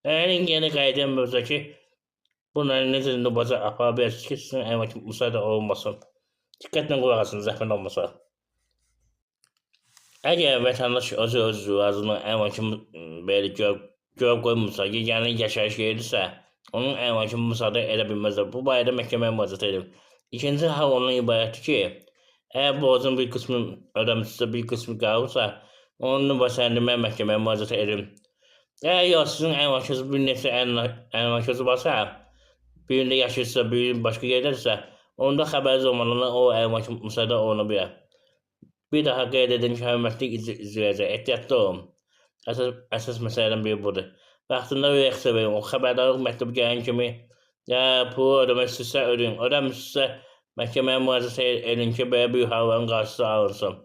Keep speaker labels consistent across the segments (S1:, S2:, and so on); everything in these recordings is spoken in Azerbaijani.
S1: Yəni yenə qayıdan mövzu ki, bunları necə nübaza apara bilərsiniz ki, sizin əmlak müsadə olunmasın. Diqqətlə qulaq asın, zəhmət olmasa. Əgər vətəndaş özü öz razılığını əmlakı belə görə qoymursa, yeganə yaşayış yeridirsə, onun əmlakı müsadə edə bilməzlər. Bu barədə məhkəməyə müraciət edin. İkinci hal ondan ibarətdir ki, əgər borcun bir qismi ödəmişsə, bir qismi qalıbsa, onun nüvə məhkəməyə müraciət edin. Əgər yox, sizin əmlakınız bir neçə əmlakınız varsa, birində yaşayırsa, biri başqa yerdədirsə, onda xəbəriniz olmadan o əmlak müsadə oluna bilər. Bir daha qeyd edin ki, hörmətli izləyicilər, ehtiyatlı olun. Əsas məsələdən biri budur. Vaxtında reaksiya verin. O xəbərdarlıq məktubu gələn kimi ya pulu ödəmək istəyirsə ödəyin. Ödəmirsinizsə məhkəməyə müraciət edin ki, belə bir halların qarşısı alınsın.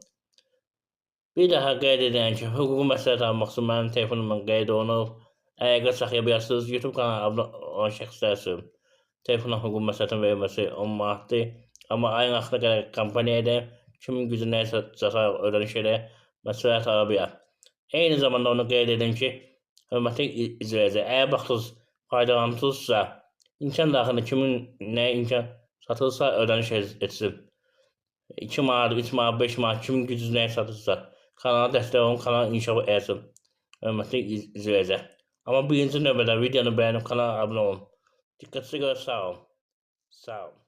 S1: Bir daha qeyd edirəm ki, hüquqi məsləhət almaq üçün mənim telefonum qeyd olunub. Əlaqə saxlaya bilərsiniz. YouTube kanalına abunə olan şəxslər üçün telefonla hüquqi məsləhətin verilməsi 10 manatdır. Amma ayın axırına qədər kampaniya edir. Kimin gücü nəyə çatar ödəniş elə məsləhət ala bilər. Eyni zamanda onu qeyd edim ki, hörmətli izləyicilər, əgər baxdınız, faydalanırsınızsa, imkan daxilində kimin nəyə imkan satılsa ödəniş etsin. 2 manat, 3 manat, 5 manat, kimin gücü nəyə satılsa, kanala dəstək olun, kanal inkişaf etsin. Hörmətli izləyicilər. Amma birinci növbədə videonu bəyənib kanala abunə olun. Diqqətinizə görə sağ olun. Sağ olun.